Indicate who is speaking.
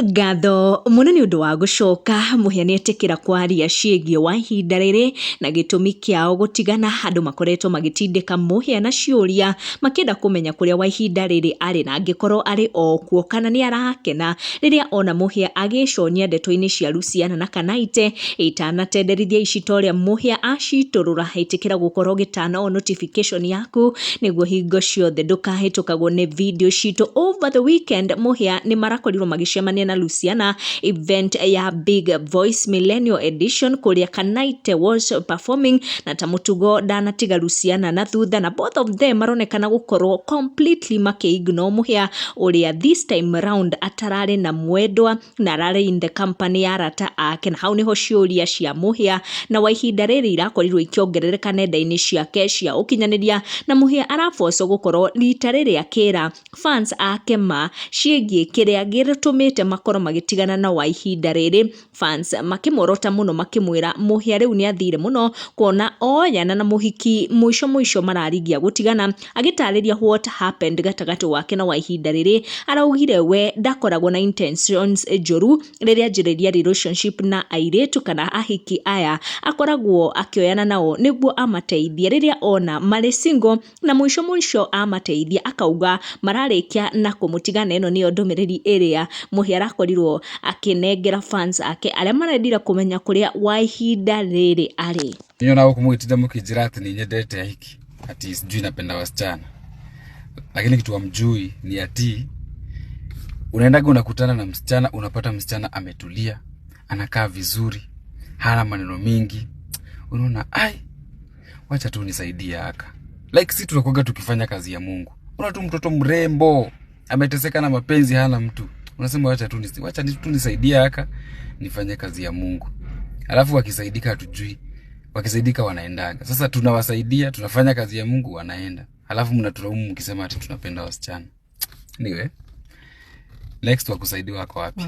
Speaker 1: Ngatho mũno nĩ ũndũ wa gũcoka. Mũhĩa nĩ etĩkĩra kwaria ciĩgiĩ wa ihinda rĩrĩ na gĩtũmi kĩao gũtigana. Andũ makoretwo magĩtindĩka Mũhĩa na ciũria makĩenda kũmenya kũrĩa wa ihinda rĩrĩ arĩ, na angĩkorwo arĩ o kuo kana nĩ arakena rĩrĩa ona Mũhĩa agĩconia ndeto-inĩ cia Luciana na Kanaite. Itanatenderithia ici ta ũrĩa Mũhĩa acitũrũra, ĩtĩkĩra gũkorwo ũgĩtana o notification yaku nĩguo hingo ciothe ndũkahĩtũkagwo nĩ video citũ. Over the weekend Mũhĩa nĩ marakorirwo magĩcemania na Luciana event ya Big Voice Millennial Edition kũrĩa Kanaite was performing, na ta mũtugo ndanatiga Luciana na thutha, na both of them maronekana gũkorwo completely makĩ-ignore Mũhĩa ũrĩa this time round atararĩ na mwendwa na ararĩ in the company ya arata ake. Na hau niho ciũria cia Mũhĩa na wa ihinda rĩrĩ irakorirwo ikĩongerereka nenda-inĩ ciake cia ũkinyanĩria, na Mũhĩa arabocwo gũkorwo rita rĩrĩ akĩra fans ake ma ciĩgiĩ kĩrĩa gĩtũmĩte makorwo magĩtigana na wa ihinda rĩrĩ. Fans makĩmorota mũno makĩmwĩra Mũhĩa rĩu nĩ athire mũno kuona oyana na mũhiki mũico mũico mararigia gũtigana. Agĩtarĩria what happened gatagatĩ wake na wa ihinda rĩrĩ, araugire we ndakoragwo na intentions njũru rĩrĩa anjĩrĩria relationship na airĩtu kana ahiki aya, akoragwo akĩoyana nao nĩguo amateithie rĩrĩa ona marĩ single, na mũico mũico amateithia akauga mararĩkia na kũmũtiga. Na ĩno nĩyo ndũmĩrĩri ĩrĩa Mũhĩa arakorirwo akĩnengera fans ake arĩa marendire kũmenya kũrĩa wa ihinda rĩrĩ arĩ.
Speaker 2: Niona huku mwitinda mkijira ati ni nyendete hiki, ati sijui napenda wasichana, lakini kitu hamjui ni ati unaendaga unakutana na msichana, unapata msichana ametulia, anakaa vizuri, hana maneno mingi, unaona, ai, wacha tu nisaidie haka. Like si tunakuwaga tukifanya kazi ya Mungu, una tu mtoto mrembo ameteseka na mapenzi, hana mtu, unasema wacha tu nisaidie haka nifanye kazi ya Mungu. Alafu wakisaidika hatujui, wakisaidika wanaendaga. Sasa tunawasaidia, tunafanya kazi ya Mungu, wanaenda, alafu mnatulaumu mkisema ati tunapenda wasichana. Anyway, next wakusaidiwa wako wapi?